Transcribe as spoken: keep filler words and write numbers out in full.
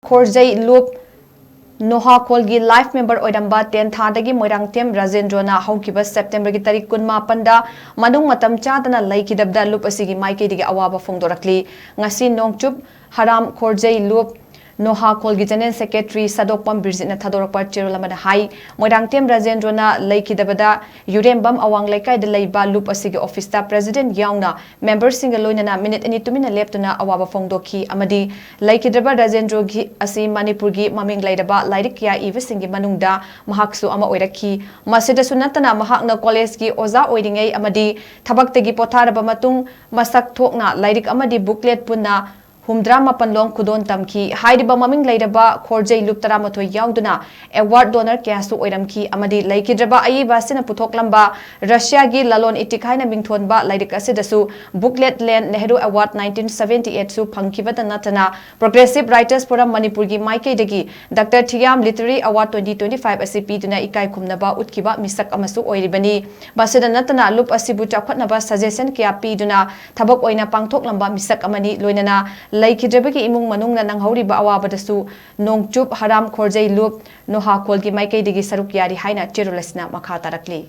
ꯈꯣꯔꯖꯩ ꯂꯨꯞ ꯅꯣꯍꯥꯈꯣꯜꯒꯤ life member ꯑꯣꯏꯔꯝꯕ ꯇꯦꯟꯊꯥꯗꯒꯤ ꯃꯣꯏꯔꯥꯡꯊꯦꯝ ꯔꯥꯖꯦꯟꯗ꯭ꯔꯣꯅ ꯍꯧꯈꯤꯕ ꯁꯦꯞꯇꯦꯝꯕꯔꯒꯤ ꯇꯥꯔꯤꯛ ꯀꯨꯟꯃꯥꯄꯟꯗ ꯃꯅꯨꯡ ꯃꯇꯝ ꯆꯥꯗꯅ ꯂꯩꯈꯤꯗꯕꯗ ꯂꯨꯞ ꯑꯁꯤꯒꯤ ꯃꯥꯏꯀꯩꯗꯒꯤ ꯑꯋꯥꯕ ꯐꯣꯡꯗꯣꯔꯛꯂꯤ꯫ ꯉꯁꯤ ꯅꯣꯡꯆꯨꯞ ꯍꯔꯥꯝ ꯈꯣꯔꯖꯩ ꯂꯨꯞ ꯅꯣꯍꯥꯈꯣꯜꯒꯤ ꯖꯦꯅꯔꯦꯜ ꯁꯦꯀ꯭ꯔꯦꯇꯔꯤ ꯁꯥꯗꯣꯛꯄꯝ ꯕꯤꯔꯖꯤꯠꯅ ꯊꯥꯗꯣꯔꯛꯄ ꯆꯦꯔꯣꯜ ꯑꯃꯗ ꯍꯥꯏ, ꯃꯣꯏꯔꯥꯡꯊꯦꯝ ꯔꯥꯖꯦꯟꯗ꯭ꯔꯣꯅ ꯂꯩꯈꯤꯗꯕꯗ ꯌꯨꯔꯦꯝꯕꯝ ꯑꯋꯥꯡ ꯂꯩꯀꯥꯏꯗ ꯂꯩꯕ ꯂꯨꯞ ꯑꯁꯤꯒꯤ ꯑꯣꯐꯤꯁꯇ ꯄ꯭ꯔꯦꯁꯤꯗꯦꯟꯠ ꯌꯥꯎꯅ ꯃꯦꯝꯕꯔꯁꯤꯡꯒ ꯂꯣꯏꯅꯅ ꯃꯤꯅꯤꯠ ꯑꯅꯤ ꯇꯨꯃꯤꯟꯅ ꯂꯦꯞꯇꯨꯅ ꯑꯋꯥꯕ ꯐꯣꯡꯗꯣꯛꯈꯤ ꯑꯃꯗꯤ ꯂꯩꯈꯤꯗ꯭ꯔꯕ ꯔꯥꯖꯦꯟꯗ꯭ꯔꯣꯒꯤ ꯑꯁꯤ ꯃꯅꯤꯄꯨꯔꯒꯤ ꯃꯃꯤꯡ ꯂꯩꯔꯕ ꯂꯥꯏꯔꯤꯛ ꯀꯌꯥ ꯏꯕꯁꯤꯡꯒꯤ ꯃꯅꯨꯡꯗ ꯃꯍꯥꯛꯁꯨ ꯑꯃ ꯑꯣꯏꯔꯛꯈꯤ꯫ ꯃꯁꯤꯗꯁꯨ ꯅꯠꯇꯅ ꯃꯍꯥꯛꯅ ꯀꯣꯂꯦꯖꯀꯤ ꯑꯣꯖꯥ ꯑꯣꯏꯔꯤꯉꯩ ꯑꯃꯗꯤ ꯊꯕꯛꯇꯒꯤ ꯄꯣꯊꯥꯔꯕ ꯃꯇꯨꯡ ꯃꯁꯛ ꯊꯣꯛꯅ ꯂꯥꯏꯔꯤꯛ ꯑꯃꯗꯤ ꯕꯨꯛꯂꯦꯠ ꯄꯨꯟꯅ ꯍꯨꯝꯗ꯭ꯔꯥ ꯃꯥꯄꯟ ꯂꯣꯝ ꯈꯨꯗꯣꯟ ꯇꯝꯈꯤ꯫ ꯍꯥꯏꯔꯤꯕ ꯃꯃꯤꯡ ꯂꯩꯔꯕ ꯈꯣꯔꯖꯩ ꯂꯨꯞ ꯇꯔꯥꯃꯥꯊꯣꯏ ꯌꯥꯎꯗꯨꯅ ꯑꯦꯋꯥꯔꯗ ꯗꯣꯅꯔ ꯀꯌꯥꯁꯨ ꯑꯣꯏꯔꯝꯈꯤ ꯑꯃꯗꯤ ꯂꯩꯈꯤꯗ꯭ꯔꯕ ꯑꯏꯕ ꯑꯁꯤꯅ ꯄꯨꯊꯣꯛꯂꯝꯕ ꯔꯁꯤꯌꯥꯒꯤ ꯂꯂꯣꯟ ꯏꯇꯤꯛ ꯍꯥꯏꯅ ꯃꯤꯡꯊꯣꯟꯕ ꯂꯥꯏꯔꯤꯛ ꯑꯁꯤꯗꯁꯨ ꯕꯨꯛꯂꯦꯠ ꯂꯦꯟ ꯅꯦꯍꯔꯨ ꯑꯦꯋꯥꯔꯗ ꯅꯥꯏꯟꯇꯤꯟ ꯁꯚꯦꯟꯇꯤ ꯑꯩꯠꯁꯨ ꯐꯪꯈꯤꯕꯇ ꯅꯠꯇꯅ ꯄ꯭ꯔꯣꯒ꯭ꯔꯦꯁꯤꯚ ꯔꯥꯏꯇꯔꯁ ꯐꯣꯔꯝ ꯃꯅꯤꯄꯨꯔꯒꯤ ꯃꯥꯏꯀꯩꯗꯒꯤ doctor Thiyam literary award twenty twenty five ꯑꯁꯤ ꯄꯤꯗꯨꯅ ꯏꯀꯥꯏ ꯈꯨꯝꯅꯕ ꯎꯠꯈꯤꯕ ꯃꯤꯁꯛ ꯑꯃꯁꯨ ꯑꯣꯏꯔꯤꯕꯅꯤ꯫ ꯃꯁꯤꯗ ꯅꯠꯇꯅ ꯂꯨꯞ ꯑꯁꯤꯕꯨ ꯆꯥꯎꯈꯠꯅꯕ ꯁꯖꯦꯁꯟ ꯀꯌꯥ ꯄꯤꯗꯨꯅ ꯊꯕꯛ ꯑꯣꯏꯅ ꯄꯥꯡꯊꯣꯛꯂꯝꯕ ꯃꯤꯁꯛ ꯑꯃꯅꯤ꯫ ꯂꯣꯏꯅꯅ ꯂꯩꯈꯤꯗ꯭ꯔꯕꯒꯤ ꯏꯃꯨꯡ ꯃꯅꯨꯡꯅ ꯅꯪꯍꯧꯔꯤꯕ ꯑꯋꯥꯕꯗꯁꯨ ꯅꯣꯡꯆꯨꯞ ꯍꯔꯥꯝ ꯈꯣꯔꯖꯩ ꯂꯨꯞ ꯅꯣꯍꯥꯈꯣꯜꯒꯤ ꯃꯥꯏꯀꯩꯗꯒꯤ ꯁꯔꯨꯛ ꯌꯥꯔꯤ ꯍꯥꯏꯅ ꯆꯦꯔꯣꯜ ꯑꯁꯤꯅ ꯃꯈꯥ ꯇꯥꯔꯛꯂꯤ꯫